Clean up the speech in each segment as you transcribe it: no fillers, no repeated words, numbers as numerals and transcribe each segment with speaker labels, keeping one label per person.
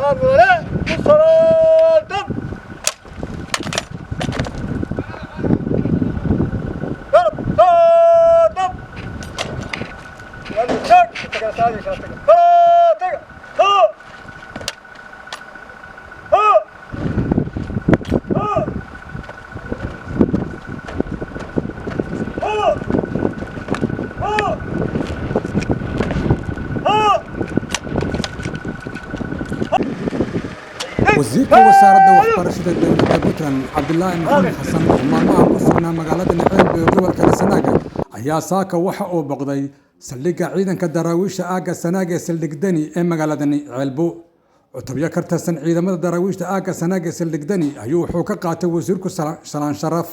Speaker 1: Salaan mudane ku salaadam. Garab taadam. Yalla taag taga saadi shaataga. Taga. Ha. Ha. Ha. Ha. Ha. Ha.
Speaker 2: Wasiirka Wasaaradda Waxbarashada Dowladda Puntland, Cabdilaahi Maxamed Xasan, oo maalmahan ku sugnaa magaalada Nairobi ee gobolka Sanaag, ayaa saaka waxa uu booqday saldhigga ciidanka daraawiishta aagga Sanaag ee Saldhig Deni ee magaalada Ceelbo. Cutubyo ka tirsan ciidamada daraawiishta aagga Sanaag ee Saldhig Deni ayuu wuxuu ka qaatay wasiirku salaan sharaf,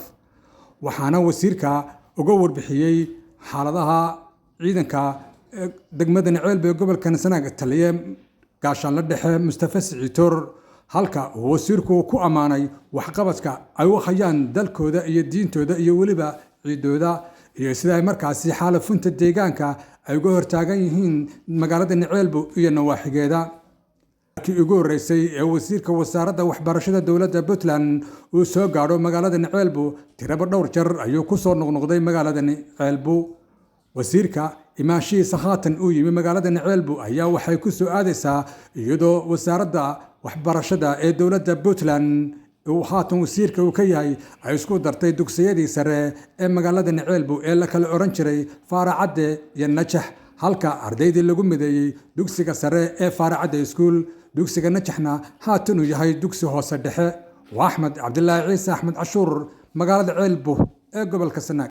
Speaker 2: waxaana wasiirka uga warbixiyey xaaladaha ciidanka degmada Ceelbo ee gobolka Sanaag taliye gaashaanle dhexe Mustafa Siciitoor, halka uu wasiirku ku ammaanay waxqabadka ay u hayaan dalkooda iyo diintooda iyo weliba ciidooda, iyo sida ay markaasi xaalufinta deegaanka ay uga hortaagan yihiin magaalada Ceelbo iyo nawaaxigeeda. Markii ugu horreysay ee wasiirka Wasaaradda Waxbarashada Dowladda Puntland uu soo gaadho magaalada Ceelbo, tiraba dhowr jeer ayuu ku soo noqnoqday magaalada Ceelbo. Wasiirka imaanshihiisa haatan uu yimi magaalada Ceelbo ayaa waxay ku soo aadaysaa iyadoo Wasaaradda Waxbarashada ee Dowladda Puntland uu haatan wasiirka uu ka yahay ay isku dartay dugsiyadii sare ee magaalada Ceelbo ee la kala oran jiray Faaracadde iyo Najax, halka ardaydii lagu mideeyey dugsiga sare ee Faaracadde Iskuul, dugsiga Najaxna haatan uu yahay dugsi hoose dhexe. Waa Axmed Cabdilaahi Ciise, Axmed Cashuur, magaalada Ceelbo ee gobolka Sanaag.